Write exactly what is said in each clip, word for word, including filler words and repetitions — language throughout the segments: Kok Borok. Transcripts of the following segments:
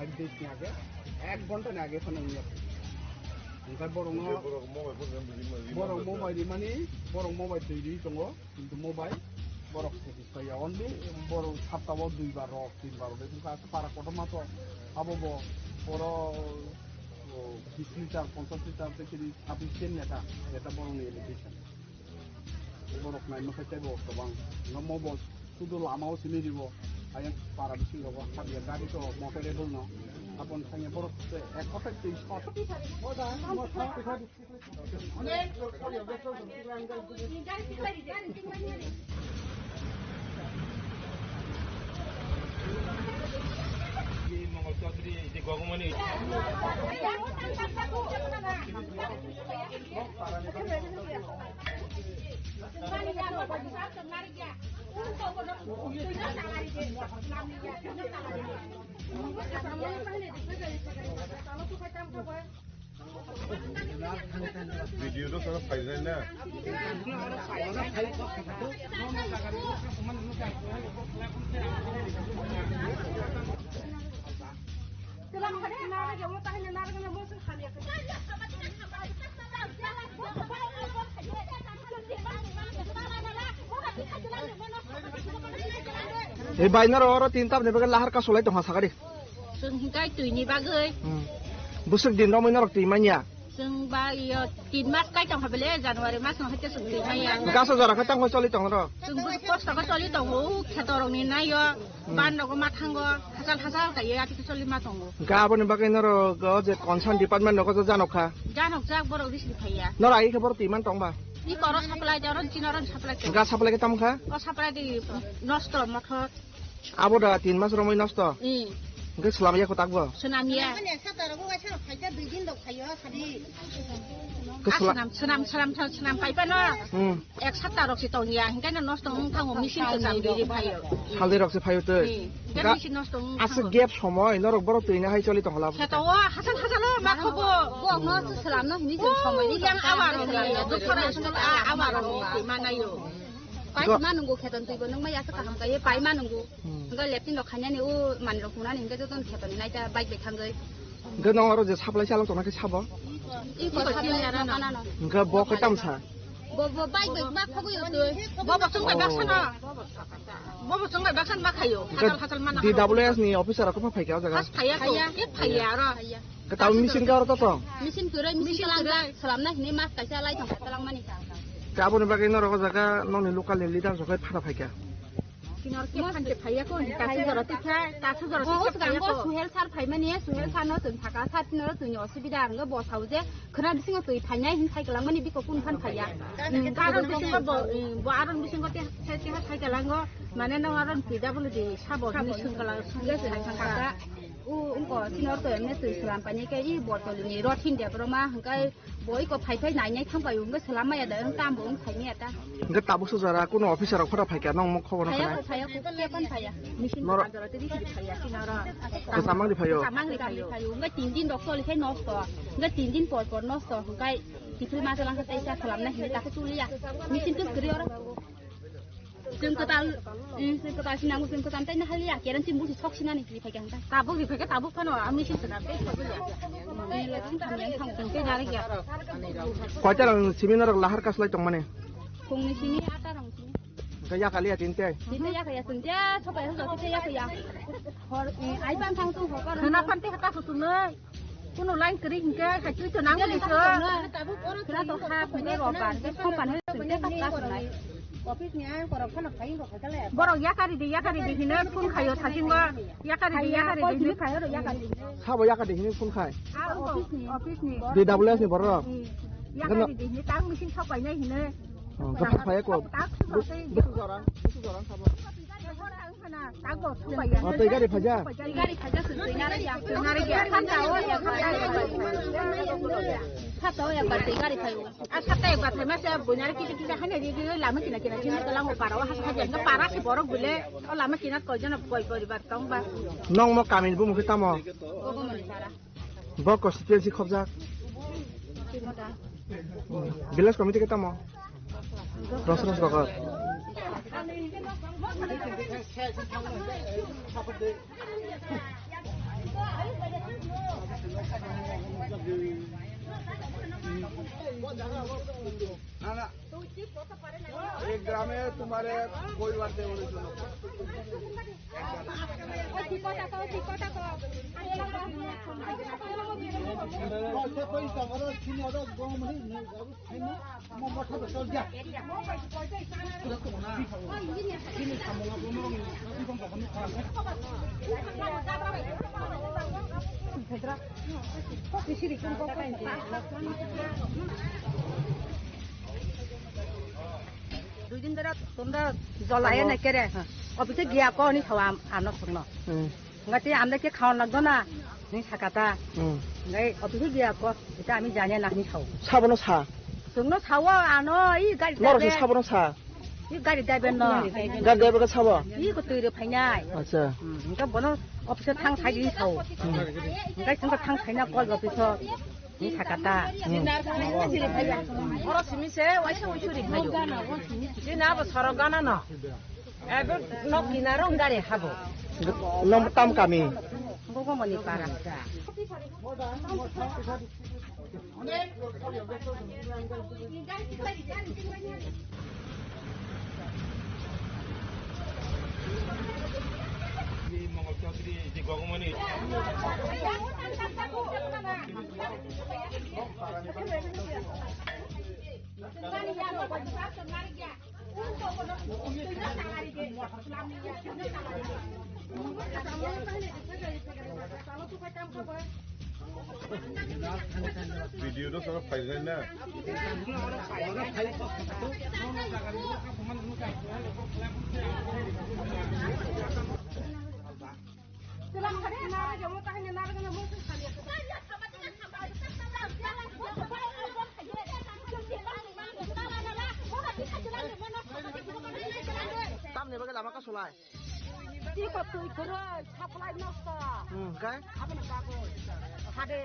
Five days ni age, ek ghonta ni age phano wngya. Onkha borok no, borok mobile phone rimani, borok mobile twi ri tongo, kintu mobile borok satisfy ya. Only borok sapta o dui bar rok, tin bar rok, kintu para kotorma to abo bo borok, o, bis litar, ponchash litar tei kiri sabis ken neta, neta borok ni allegation. Borok naima khe teibo kwbang. Omo bo sudu lama o simi ribo. Ayang para bising rogo habya gari to motor able no. Apon thangya borok se ek kothai tei shot. Mongol Chaudhary, Gogomani. Video to sana phaijai na. Ei bai, norok oro tin tamni bagwi lahar kasolai tongkha, sakadi. Chwng hinkhe twini bagwi. Hmm. Bwswk din romwi norok twi manya? Chwng ba iyo tin mas kai tongkha bele, January mas no haikhe chwng twi manya. Gaso jora khe tangwi choli tong norok? Chwng bwswk kosto khe choli tongo, kheto rokni naio. Hmm. Ban rogo ma thango, hachal hachal kaiye ati khe choli ma tongo. Hwnkhe aboni bagwi norok o je concern department rogo je janok kha? Janok jak, borok risini phaiya. Norok agi khe borok twi man tong ba? Iko oro supply de, oro chini oro supply khe. Hwnkhe supply khe tamo kha? O supply de nosto mothor. Abo da tin mas romwi nosto? Hmm. Hwnkhe swnam ya kho takbo? Swnam ya. Mane ek sapta rogo waisa rok phaikha, dui din rok phaiyo sadi. Hwnkhe swnam, swnam, swnam, swnam, swnam paipa no. Hmm. Ek sapta rok se tong ya, hinkhe no nosto wng thango, machine kwcham ri ri phaio. Saldi rok se phaio twi. Hmm. Hinkhe machine nosto wng thango. Aswk gap somoi norok borok twi na hai choli tong hala. Kheto o hachal hachal o ma khobo. Bo no se slam no hini se somoi ni yang awa rok ni, dukhora school a awa rok ni twi ma naio. Pai ma nungo kheton twi bo nung ma ya se kaham ka ye pai ma nungo. Hmm. Hinkhe leptin rok khainani o mani rok hunani hinkhe jotono khetoni naita bike bai thangwi. Hinkhe nong oro je supply chalok tongna khe sabo? Iko supply chalok tongna no. Hinkhe bo khe tamsa? Bo, bo bike bai ma khogwi utwi. Bo bo chwng bai baksa no. Bo bo chwng bai baksa no ma khaio. Hinkhe hachal hachal ma na. D W S ni officer rok khe phaikha o jaga? Phaiya ko, phaiya. Khe phaiya oro. Kwtal machine khe oro to tong? Machine kwrwi, machine kwrwi. Machine kwrwi. Salamna hinwi mas kaisa lai thangkha talangmani. Khe aboni bagwi norok o jaga nokni local ni leader rok khe phana phaikha? Kinor khe phan khe phaiya ko, tasu jora twi kha, tasu jora twi kha phaiya ko. Suhel sir phaimani, Suhel sir no chwng thaka, sir tino chwngni osubida ang bo sao je khwna bisingo twi phainai hin sai kwlangmani biko kun phan phaiya. Karon bisingo bo, bo aron bisingo te, te, te sai kwlango, mane no aron P W D sabo hinwi swng kwlang, swng kwlang. U, ungko, senior to emne twi slam paine khe, i botol ni rot hin de bro ma, hwnkhe bo iko phai phai nai nai thang pai, hwnkhe slam maya da, wng tam bo wng phai maya ta. Hwnkhe tabuk sujara, kuno officer rok phano phai kha, nong mok khobor phaya khanai? Ko, phaya ko, ke pan phaya. Machine noro tei bisi phaya, senior ro. Kwcham mangri phaio? Kwcham mangri phaio. Hwnkhe tin din rok choli khe nosto. Hwnkhe tin din por por nosto, hwnkhe kiphil ma jalang khe tei sa slam nai hwnwi ta khe chuliya. Machine twi kwrwi oro. Chwng kwtal, eh, chwng kwtal sinango, chwng kwtal tei nahaliya, kerang chini busi sok sinani chini phaikha hwnkha. Tabuk ri phaikha, tabuk phano, ah, machine swnam tei sokliya. Eh, le chwng thamya thang chwng tei narikya. Koita rang simi norok lahar kaslai tongmani? Phungni simi, ata rang simi. Hwnkhe yakaliya tinte? Tinte yakaliya, tinte sopai hwnkha, tinte yakaliya. Hor, eh, ai pan thang chwng hor pan. Khana pan tei hata khutungnai. Kuno line kwrwi hinkhe hai twi to nang bai kho. Khwna to ha phunai robar, tei song panai twi tei ta ta khwnai. Office ni ang korok phano phai wngkha kha le. Borok yakari di, yakari di hino phone khaio sakingo. Yakari di, yakari di hino. Sabo yakari hino phone khai? A office ni. Office ni. D W S ni borok? Hmm. Yakari di hino, tang machine sok painai hino. Oh, gapha phai ko. Tak su tei. Busu jorang, busu jorang sabo. Hor ang khana, tak bo sok paiya. Oh, tei gari phaja? Tei gari phaja, sung tei nari ya. Nari ya. Khan ta o ya, khan ta o ya. Khan ta o ya, bar tei gari phayo. A khan ta ya, bar thai ma se, bo nari kiti kiti khan ya, di, di, lama kina kina, kina, kala ngo para, o, ha, ha, ha, para se borok bile, o lama kina koi jana, koi, koi bar tong ba. Nong mo kamin bu mukhe tamo? Gogo mani para. Bo constituency khobjak? Village committee khe tamo? Rosros Bagor. না, না। এই গ্রামে তোমার পরিবার দেবো। দুই দিন ধরে তোমরা জল আয়ে না কেরে? হ্যাঁ। অফিসে গিয়া কো নি খাওয়া আম-, আনো শুকনো। হুম। Ngai te amda ke khawan lagdo na, ni sakata. Hmm. Ngai office dia ko, ita ami janya na ni khao. Sabono sa. Sungno sawo ano, i gari. Norok se driver. Sabono sa. I gari driver no. Gari driver ka sabo. I ko tui re phainai. Acha. Hmm, engka bono office thang sai di khao. Hmm. Ngai sungka thang sai na call office. Ni sakata. Hmm. Oro simi se waisa uisu ri phaio. Ni na bo soro gana no. Ebo nok kinaro gari habo. Nong tam kami. Bogomoni para. Video to sara phaisai na. Tamni bagwi lama kasulai. Tiko twi kwrwi, supply nosto. Hmm, kai? Aboni bagwi. Hade.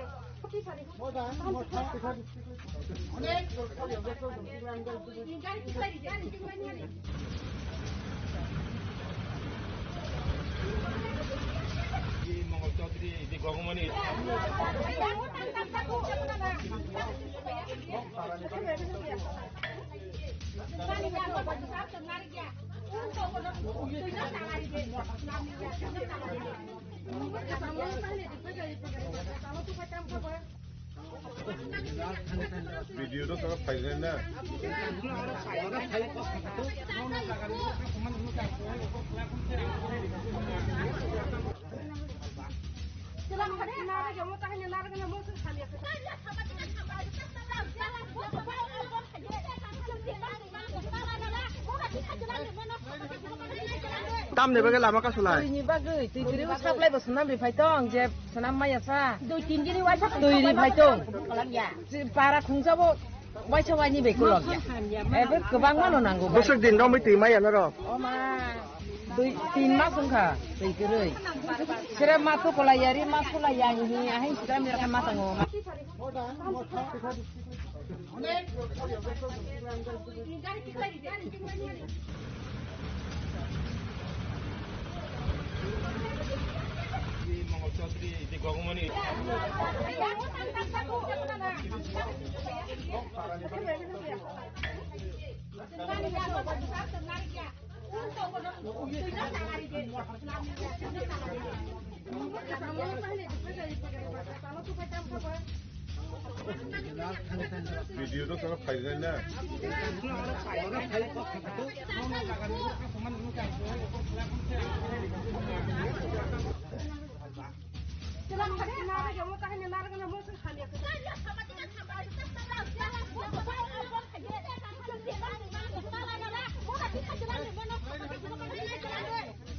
Video to sara phaisai na. Tamni bagwi lama kasulai. Twi ni bagwi, twi kwrwi supply bo swnam ri phai tong, je swnam maya sa. Dui tin dini waisa twi ri phai tong. Para khungsa bo waisa waini bai kulok ya. Ebo kwbangma no nango. Bwswk din romwi twi maya norok? O ma, dui, tin mas wngkha twi kwrwi. Sere ma tukolai ya ri, ma sulai ya hi, ahai sikram ni rakha ma tongo. Video to sara phaisai na.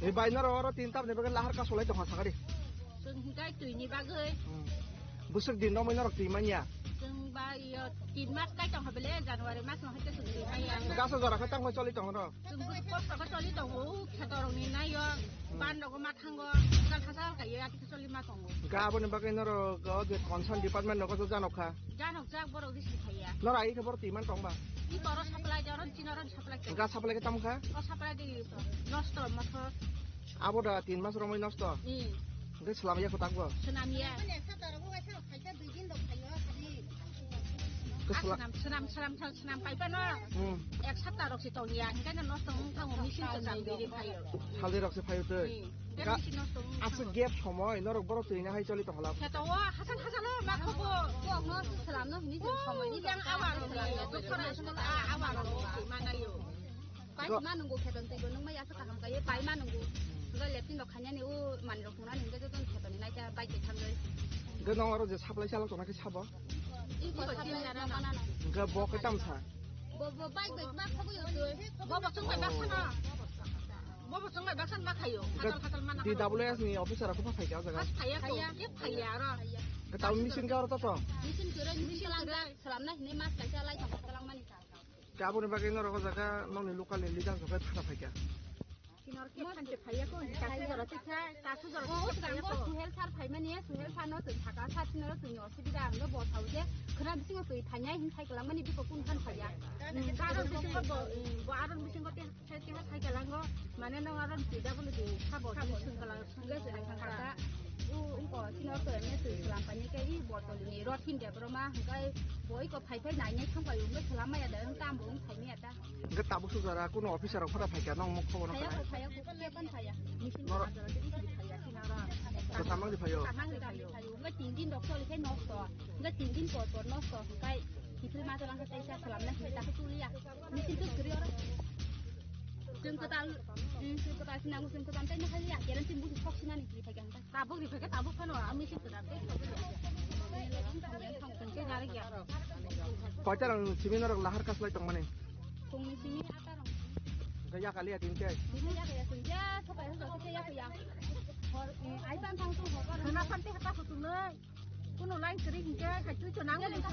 Ei bai, norok oro tin tamni bagwi lahar kasulai tongkha sakari. Chwng hinkhe twini bagwi. Hmm. Bwswk din romwi norok twi manya? Chwng ba iyo tin mas kai tongkha bele, January mas no hai chwng twi manya. Gasa jora khe tamo choli tongo norok? Chwng bwswk kosto khe choli tongo, khetorokni naio, hmm, ban rogo ma thango, jang thasa halka ye ati khe choli ma tongo. Ga aboni bagwi norok o je concern department nogo janok kha? Janok jak, borok risi phaiya. Norok ai khe borok twi man tong ba? I borok supply de, oro chini oro supply de. Ga supply khe tamo kha? O supply de nosto mothor. Abo da tin mas romwi nosto? Hmm. Hwnkhe swlam ya kwtak bo? Swnam ya. Mane ek sapta rogo kaisa khaikha dui din rok khaio, khali. Hwnkhe Ah, swla- swnam, swnam, swnam, swnam, swnam paipano Hmm. ek sapta rok se tong ya, hwnkhe no nosto wng thango, machine se cham diri phaio. Saldi rok se phaio tei. Hmm. Ka- Machine nosto wng Aswk thango. Gap somoi norok borok twi na hai choli tong hala. Khe to o hasan hasan o ma khobo. Bo no swlam no hini Oh, somoi ni yang tong awa ta, rok swlam ni, no doctor swlam. Aswk a-, awa rok ni, manayo. Pai Go- ma nungo kheton twi bo nung ma yasa kaham kai pai ma nungo. Ga lepin rok khanya ni u mani rok tuna ni ga joton kheton ni naita bai ke thangai. Ga nong aro je supply chalok tona khe sabo. I ko supply na na na. Ga bo ke tam sa. Bo, bo bai bai ma khobo yo twi. Bo bo chung bai baksa na. Bo bo chung bai baksa ma khayo. Ga Hatal hatal ma na. D W S ni officer ko phai ka jaga. Phai ya ko. Phai ya. Ke phai ya ro. Ga taw machine ga ro to to. Machine kere machine kala salam na hini mas kaisa lai thang kalang mani ta. Khe aboni bagwi norok o jaga nokni local ni leader rok bai phana phaikha. Kinor khe phan se phaiya ko, tasu jora se kha, tasu jora se phaiya ko. Suhel sir phaimani, Suhel sir no twi thaka, sir sino twi ni osubida ang no bo thau je, khwna bisingo twi phaiya hin sai kwlangmani biko kun phan phaiya. Aron bisingo bo, bo aron bisingo te, te, te sai kwlango, mane no aron twi da bolo di sabo, sabo swng kwlang. Hwnkhe se thangkha. U, wngkha, chini ortho emne twi swlam painai khe, i botol ni rot himya borok ma, hwnkhe bo iko phai phai nainai thang pai, wngkhe swlam maya da, wng tam bo wng phai maya da. Hwnkhe tabuk sujara, kuno officer rok phano phaikha, nong mok khobor Phaiya kho, phaiya kho, khe ban phaiya. Machine Nor- chwla chwla twi twi phaiya, chini oro. Kwthar mang di phaio. Kwthar mang di phaio. Hwnkhe tin din rok choli khe nosto. Hwnkhe tin din por por nosto, hwnkhe kiphil ma chwla hwnkhe teisa swlam na hwnkhe ta khe tuliya. Machine twi kwrwi oro. Chwng kwtal, mm, chwng kwtal sinango, chwng kwtal tei nokha ya, guarantee buji kok sinani ri phaikha hwnkhe. Tabuk ri phaikha, tabuk phano, ah, machine kwtal tei kok ri phaikha. Chwng se nari ya. Koita rang simi norok lahar kaslai tongmani? Phungni simi ata rang. Hwnkhe yakaliya tin khe? Tini yakaliya, tini ya, sokai hwnkhe yakaliya. Hor, mm, ai pan thang tu hor. Khana phan te hata kutunai. Kuno line kwrwi hinkhe, hai twi to nang tabuk,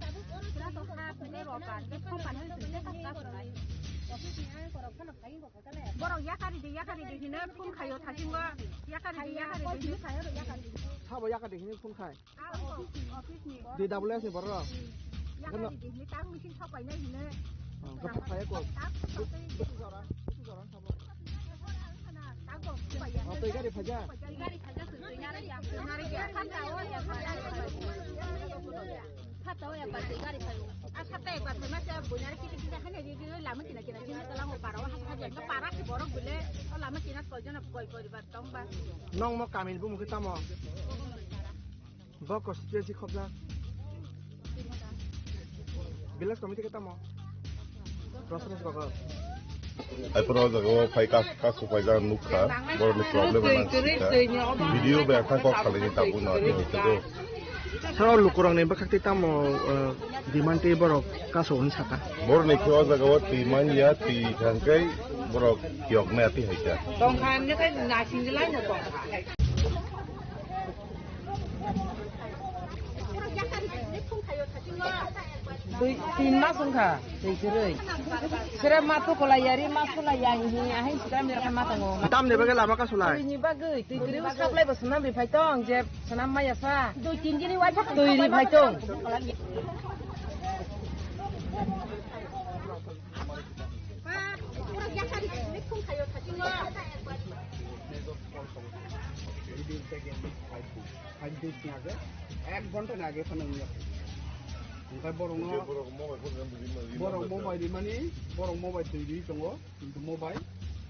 tabuk, oro kira to ha, twi ro kan, ke phone pan hai twi ta ta ta. Borok yakari de, yakari de hino phone khaio thasingo. Yakari de, yakari de hino. Sabo yakari hino phone khai. Ah, office ni, office ni. D W S ni borok. Yakari de hino, tang machine sok painai hino. Oh, gopha khaya ko. Tang sok painai. Twi gari phaja? Nong mo kamini bumung khe tamo? Bo constituency khobjak. Village committee khe tamo? Rosros Bagor. Hai phano o jaga o phai kas-, kasu phaijak nukha, borokni problem nang sikha. Video bai athang kok salai ni tabuk no tini khe do. Sir, o lukurokni bwkhak tei tamo, eh, demand tei borok kasu hwn saka? Borokni khe o jaga o twi man ya, twi thang khe borok yok maya twi hai kha. Tongkha hwnkhe tei nasing lai no tongkha. Dui, tin mas wngkha, twi kwrwi. Sere ma tukulai yari, ma sulai ya, hihi, ahai sikra mirok ma tongo. Tamni bagwi lama kasulai? Twini bagwi, twi kwrwi supply bo swnam ri phai tong, je swnam maya sa. Dui tin dini wai twi ri phai tong. Five days ni age, ek ghonta ni age phano wngya. Hwnkhe borokno borok mobile phone rimani, borok mobile rimani, borok mobile twi ri tongo, kintu mobile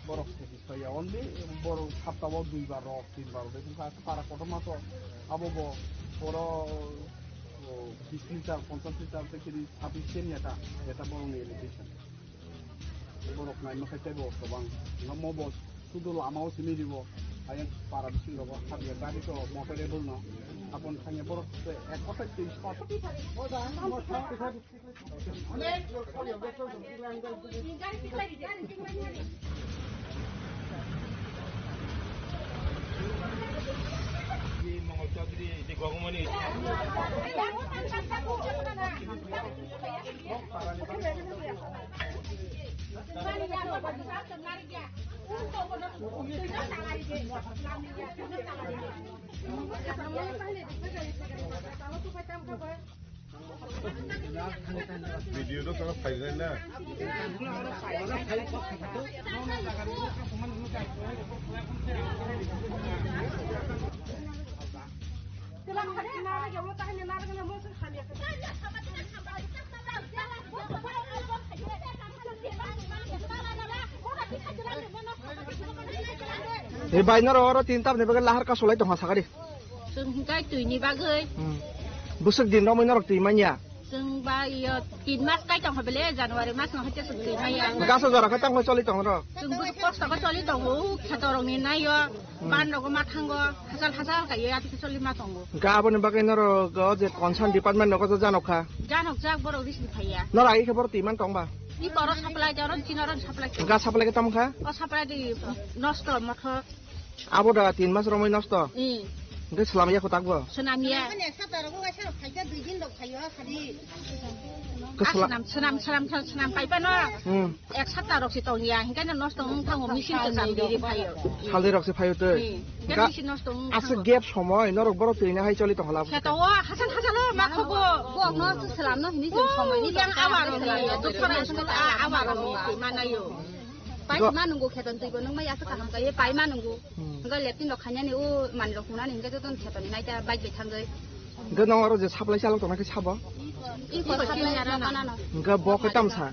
borok satisfy ya. Only borok saptao dui bar rok, tin bar rok, wngkha para kotorma to abo bo oro, o, bis litre, ponchash litre tei kiri sufficient ya ta, eta borokni allocation. Borok naima khe teibo kobang. Wngkha mo bo sudu lama o simi ribo. Ayang para bising rogo habya gari to motor able no. Aboni thangya borok se ek kota tei spot. Video to sana phailai na. Ni bai norok oro tin tamni bagwi lahar kasolai tongkha sakari. Chwng hwnkhe twini bagwi. Hmm. Bwswk din romwi norok twi manya? Chwng ba iyo tin mas kai tongkha bele, January mas no hwnkhe chwng twi manya. Gaso jora khe tamo choli tongo rok? Chwng bwswk kosto khe choli tongo, kheto rokni naio. Hmm. Ban rogo ma thango, hachal hachal kaiye ati kicholi ma tongo. Hwnkhe aboni bagwi norok o je concern department nogo je janok kha? Janok jak borok risni phaiya. Norok agi khe borok twi man tong ba? I koro supply de, oro chini oro supply. Hwnkhe supply khe tamo kha? O supply de nosto mothor. Abo da tin mas romwi nosto? Hmm. Hwnkhe swnam ya kho takbo? Swnam ya. Ek sapta rogo waisa rok phaikha, dui din rok phaiyo khali. Hwnkhe swnam, swnam, swnam, swnam, swnam paipano. Hmm. Ek sapta rok se tong ya, hingke no nosto wng thango, machine to cham diri phaio. Saldi rok se phaio tei. Hmm. Ga-, machine nosto wng aswk thango. Gap somoi norok borok twina hai choli tong hala. Kheto o hasan hasan o ma khobo. Bo no se slam no hini se somoi ni yang tong awa rok ni, tong doktor tong aswk tong a awa rok ni tong ma naio. Pai go- ma nungo kheto twi bo nung mai aswk kaham kai pai ma nungo. Hmm. Hingke leptin rok khanya ni o mani rok huna ni hingke joto kheto ni nai ta bike bai thangoi. Hingke nong aro je supply chalok tong khe sabo. I ko supply chalok mana no. Hingke bo khe tam sa.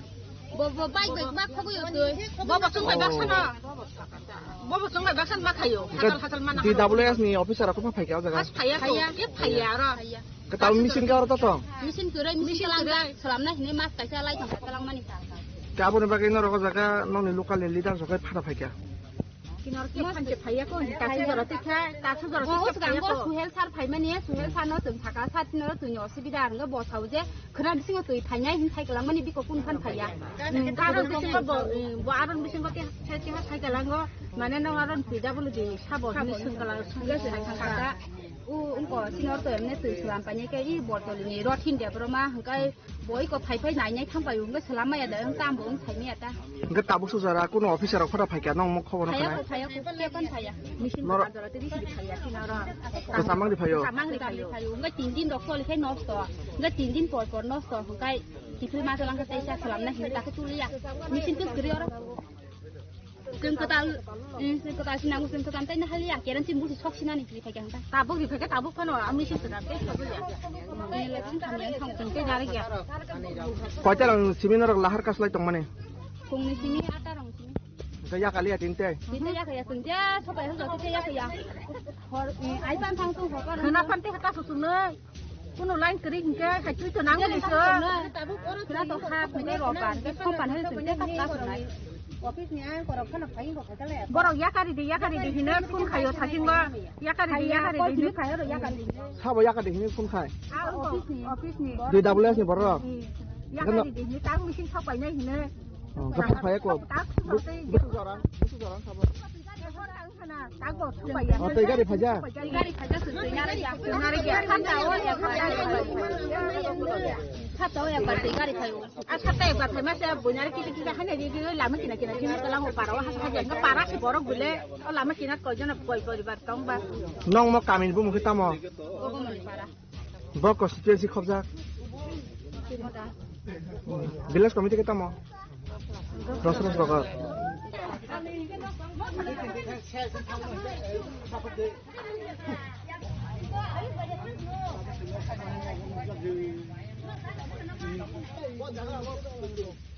Bo, bo, bike bai ma khogwi o twi. Bo, bo chwng bai baksa no. Bo, bo chwng bai baksa ma khayo. Hingke hatal, hatal mana D W S ni officer rok phai kha o jaga. Phaiya, phaiya, phaiya aro. Kwtal machine khe aro to tong. Machine kwrwi, machine kwrwi. Salamna hini mas kaisa lai thang kaisa langmani sa. Khe aboni bagwi norok o jaga nokni local ni leader rok phai phai kha. Kinor khe phan khe phaiya ko, tasu jora twi kha, tasu jora twi kha phaiya ko. Suhel sir phaimani, Suhel sir no chwng thaka, sir no chwngni osubida, ang bo sao je, khwna bisingo twi phainai hin sai kwlangmani biko kun phan phaiya. Aron bisingo bo, bo aron bisingo te, te, te sai kwlango, mane no aron P W D sabo hinwi swng kwlang, swng kwlang sai thangkha. U, ungko, senior to emne twi swlam painai khe, i botol ni rot hin de bro ma, hwnkhe boi ko phai phai nai nai thang pai, ungkhe swlam maya da, ung tam bo ung thai maya ta. Hwnkhe tabuk sujara, kuno officer rok phara phai kha, nong mo khobor phaya khanai? Ko, phaya ko, ke kon phaya. Machine nor- ko jora tiri siri phaya, senior ro. Kwcham mang di phaio? Kwcham mang di phaio. Ungkhe tin din rok choli khe nosto, ungkhe tin din por por nosto, hwnkhe kiphil ma jalang khe tei sa swlam na hin ta khe tuliya. Machine twi kwrwi oro. Chwng kwtal, eh, chwng kwtal sinango, chwng kwtal tei nahaliya, keranchi busi sok sinani sili phaikha hwnkha. Tabuk ri phaikha, tabuk phano, ami si swkang tei sabuya. Chwng tei narikya. Koita rang simi norok lahar kaslai tongmani? Phungni simi, ata rang simi. Hwnkhe yakaliya tinte? Tinte yakaya, chwng je sobai hwnjak tei yakaya. Hor, eh, ai pan thang chwng hor pan. Khwna pan tei hata susungnai. Kuno line kwrwi hinkhe hai twi to nang bini so. Khwna to kha, khwna robar, khe phone pan hai twi kha ta khwna. Office ni ang korok khana phai kok kha le. Borok yakari di, yakari di hino phone khayo sakingo. Yakari di, yakari di hino. Khayo ro yakari di. Sabo yakari di hino phone khai. Ah, office ni. Office ni. D W S ni borok. Yakari di hino tang machine sok painai hino. Oh, khe phai ko. Busu joran, busu joran sabo. Oh, tei gari phaja? Gari phaja, sui sui nari ya. Nari ya, khata o ya, khata. Khata o ya, gari phayo. A khata ya, gari phai masa, bunyari kita kita hanya di di lama kina kina kina kalang o para o, hasa hasa para si borok bule, o lama kina ko jona koi koi bar tong ba. Nong mo kamin bu mukhe tamo? Ogo mani para. Bo constituency khobjak. Village committee khe tamo? Rosros Bagar.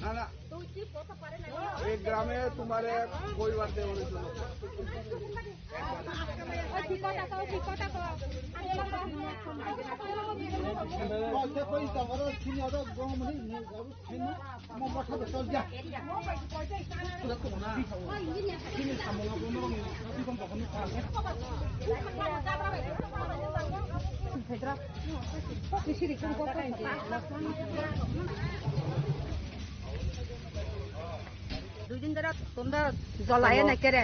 না, না। এই গ্রামে তোমার এক পরিবার দেওয়া হয়েছিল। Dui din dara tunda jolai na kere.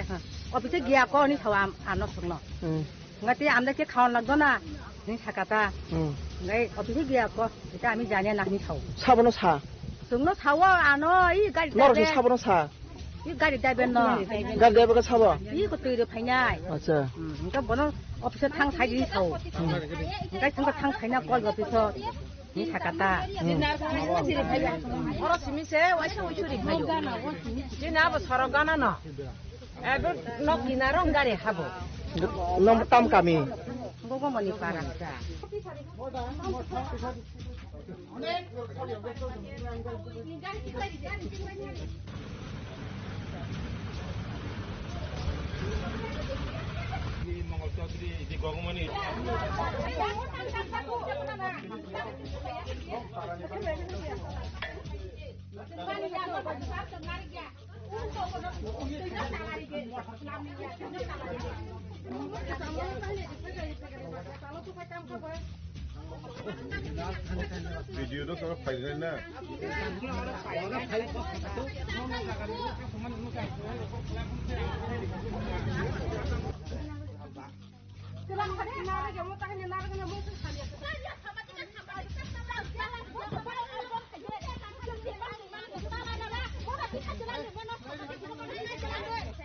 Office giya ko ni thawa ano sungno. Hmm. Ngati amda ke khawan lagdo na. Ni sakata. Hmm. Ngai office giya ko. Ita ami janya na ni thau. Sabono sa. Sungno thawa ano i gari. Noro driver. Sabono Sa. I gari driver no. Gari driver ka sabo. I ko tui ro phainai. Acha. Hmm. Ngai bono office thang sai di thau. Hmm. Ngai thang thang sai na call office. Ni sakata. Oro simi se waisa uisu ri phaio. Jini abo sorok gana no. Ebo nok kinaro gari habo. Nom tam kami. Gogo mani para. Video to soro phaijak na.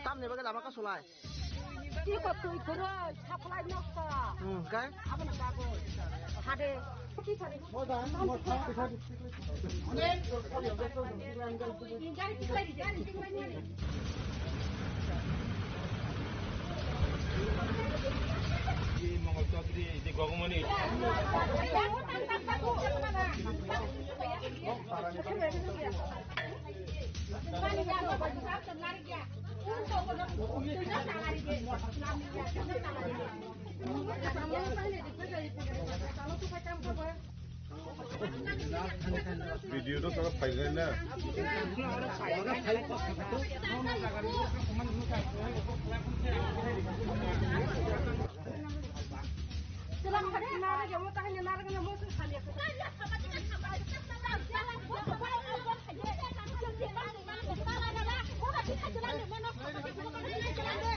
Tamni bagwi lama kasulai. Twi kok twi kwrwi, supply nosto. Hmm, kai? Aboni bagwi. Hade. Video to soro phaijak na.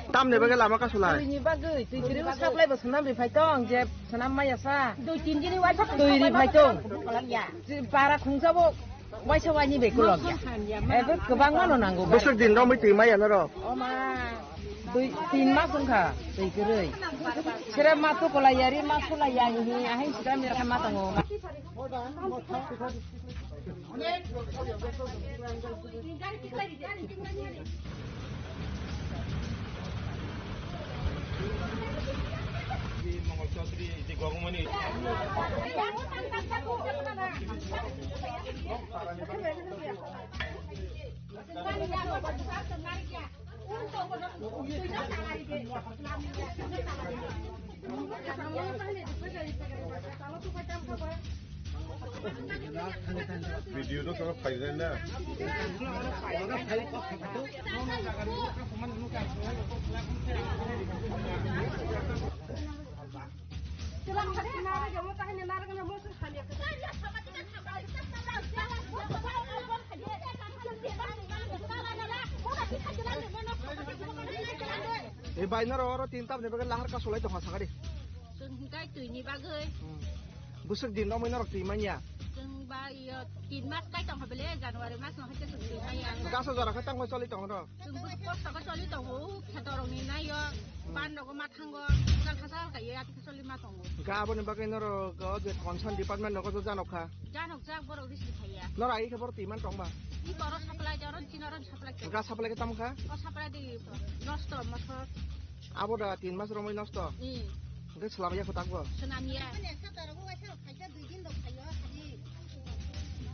Tamni bagwi lama kasulai? Twi ni bagwi, twi kwrwi o supply bo swnam ri phai tong, je swnam maya sa. Twi tin dini waisa twi ri phai tong. Para khungsa bo waisa waini bai kulok ya. Ebo kwbangma no nango. Bwswk din romwi twi maya norok? O ma, dui, tin mas wngkha twi kwrwi. Sira ma tukulai ya, ri ma sulai ya, hihi, ahai sira mira ma tongo. Video to soro phaijak na. Ei bai norok oro tin tamni bagwi lahar kasulai tongkha sakari. Chwng hinkhe twini bagwi. Hmm. Bwswk din romwi norok twi manya? Chwng ba iyo tin mas kai tongkha bele, January mas no hai khe chwng twi manya. Gaso jora khe tangwi choli tongo norok? Chwng bwswk kosto khe choli tongo, kheto rokni naio, hmm, pan rogo ma thango, jal hachal kaiye ati khe choli ma tongo. Ga aboni bagwi norok o je concern department rogo jo janok kha? Janok jak borok risi phaiya. Norok ai khe borok twi man tong ba? I borok supply de, oro chini oro supply khe. Ga supply khe tamo kha? O supply de nosto motor. Abo da tin mas romwi nosto? Hmm. Hwnkhe swnam ya kho takbo? Swnam ya.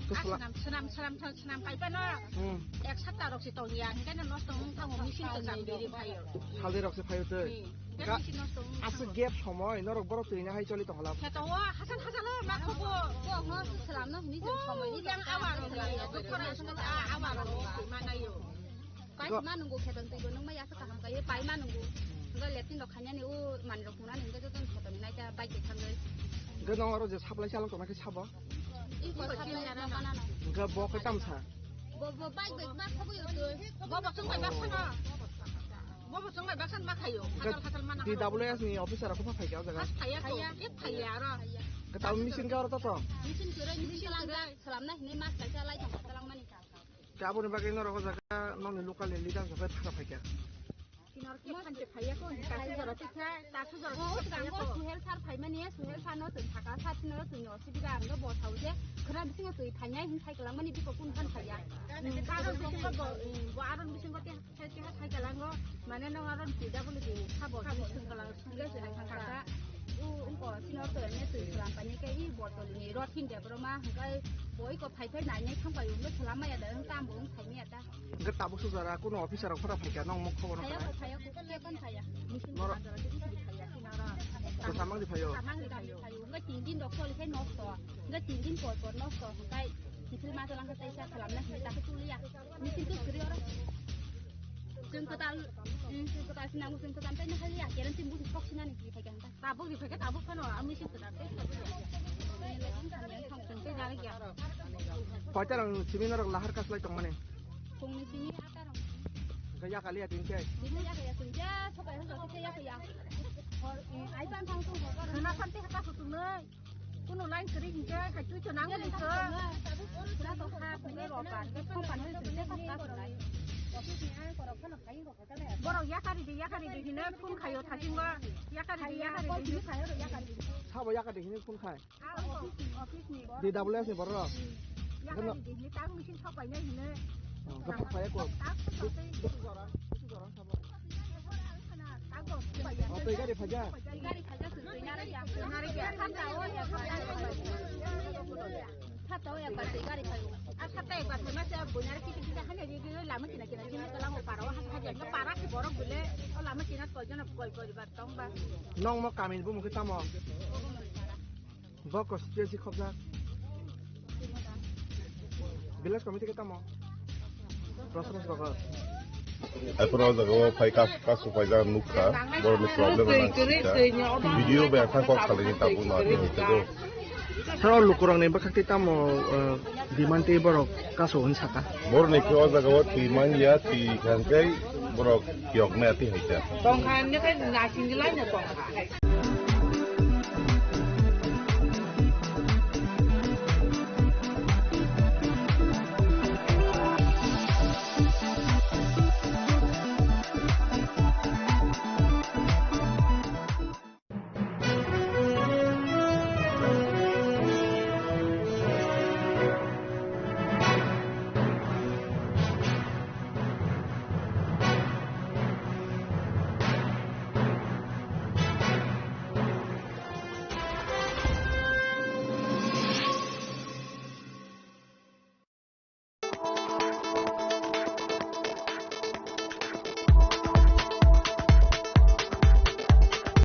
Khe swnam, swnam, swnam, swnam, swnam paipano. Hmm. Ek sapta rok se tong ya, hingke no nosto wng thango, machine to cham biri phaio. Saldi rok se phaio tei. Hmm. Hingke ga-, machine nosto wng aswk thango. Gap somoi norok borok twi na hai choli tong hala. Khe to o hasal hasal o ma khobo. Bo ho swnam no hini jeng somoi ni yang awa rok lai, doktor aswk a awa rok lai ma naio. Pai ma nungo kheton twi bo nung ma ya kaham kai pai ma nungo. Ga letin rok khanya ni o man rok muna ni ga joto kheton nai ta bai ke thang gai. Ga no aro je supply chalok tong na khe sabo. Iko chini jana mana no. Hwnkhe bo khe tamo sa? Bo, bo bike bai ma khogwi utwi. Bo bo chwng bai baksa no. Bo bo chwng bai baksa ma khayo. Hwnkhe hasal hasal mana D W S ni officer rok bw phai kha o jaga? Phaiya to, phaiya aro. Hwnkhe tabuk machine khe oro to to? Machine kwrwi, machine kwrwi. Salam na hinwi mas kaisa lai thang salang mani ka. Khe aboni bagwi norok o jaga nokni local ni leader rok bai phaka phai kha. Kinor ke phan te phaiya ko, tasu jora te kha, tasu jora te phaiya ko. Suhel sir phaimani, Suhel sir no twi thaka, sir no twi no sibida ang bo thau je, khra bisingo twi phainai hin sai kwlangmani biko kun phan phaiya. Aron bisingo bo, bo aron bisingo te, te, te sai kwlango, mane no aron P W D ni sabo, sabo sung kwlang, sung le se hai thang kha. U, ungko sino to ne twi kwlang pani ke i botol ni rot hin de bro ma, hwnkhe bo iko phai phai nai nai thang pai, ungko kwlang ma ya da, ung tam bo ung phai ma ya da. Hwnkhe tabuk sujara kuno officer rok phano phaikha, nong mok khobor phaya, phaya, phaya, phaya, phaya. Mission bazar ati isi phaya, sinara. Samang di phayo. Samang di phayo. Hwnkhe tin din rok choli khai nosto. Hwnkhe tin din por por nosto. Hwnkhe kisil ma jalang khe taisa khalam na hwnkhe taisa tuliya. Mission tu suri ora. Chwng kwtal, chwng kwtal sinang, chwng kwtal tei nahaliya. Kerem tin busi sok sinani phaikha hwnkhe. Tabuk di phaikha, tabuk phano, ami si kwtal tei. Koita rang simi norok lahar kaslai tongmani? Phungni simi ata rang. Ga yakaliya tin khe? Tin khe yakaliya, tin khe sokai hojo khe yakaliya. Hor, eh, ai pan thang tu hor. Khana santi haka sutungnai. Kuno line kri hinkhe, hai tui to nang ni ko. Khana to kha, kuno ro pan, ke phone pan hoi tu, ke kha kha. Borok yakari di, yakari di hino phone khayo thasingo. Yakari di, yakari di hino. Sabo yakari di hino phone khai. Ah, office ni, office ni. D W S ni borok. Yakari di hino tang machine thok pai nai hino. Oh, gathok pai ko. Tang thok pai. Besu jora, besu jora sabo. Tang thok pai ya. Oh, tei gari phaja. Gari phaja su tui nara ya. Nara ya. Tang thok ya. Sato ya ba tei gari phayo. A sato ya ba thai ma se bunyar kiti kiti hanya di di lama kina kina kina kala mo para wa ha ha ya para ki borok bule o lama kina ko jana koi koi ba tong ba. Nong mo kamin bu mukhe tamo. Bo ko C H C khobjak. Village committee ke tamo. Rosros bagar. Aipor o jaga o phai kas kas su phai jaga nukha. Borok ni problem na sita. Video bai akhang kok khalai ni tabuk no ati hwnkhe do. Sir, o lukurok ni bwkhak tei tamo, eh, demand tei borok kaso hwn saka. Borok ni khe o jaga o twi man ya, twi khan khe borok kiyok nai ati hai kha. Tongkha ni khe nasing lai no tongkha.